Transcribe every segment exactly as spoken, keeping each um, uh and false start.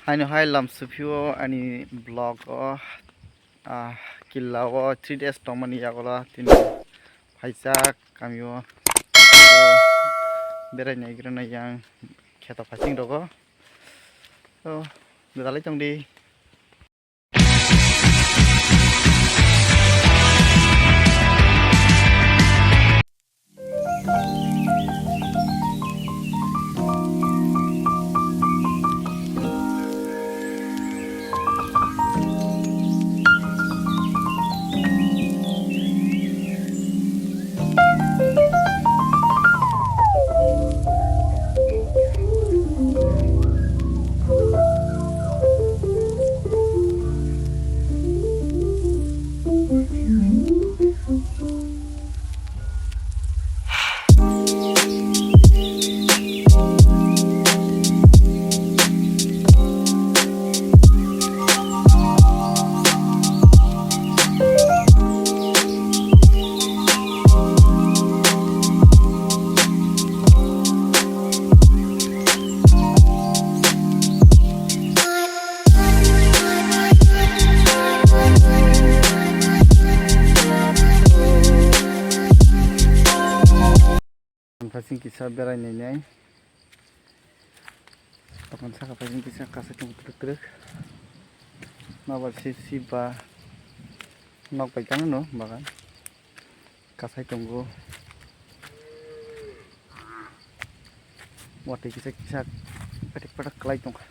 Haino hai lam suphio ani vlog o, ah, killa o three days tongmani yagulo tini phaijak kamio berai naigrana yang kheto phasing rogo. So, gwdalai tongdi. Phasing kisa berai nainai. Tokon saka phasing kisa kasai tongo twrwk twrwk. Nobar sip sip ba nok bai kano no bagan. Kasai tongo. Watwi kisa kisa petek petek kwlai tongkha.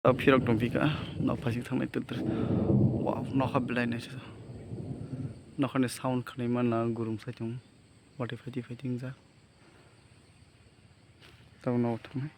Tei phirok tongphikha, nok phasing thangnai twrwk twrwk. Wow, nokha belai naisik. Nokhani sound khwnai mana gurung sai tongo. Watwi phaitwi phaitwi wngjak. Tabuk nogo thangnai.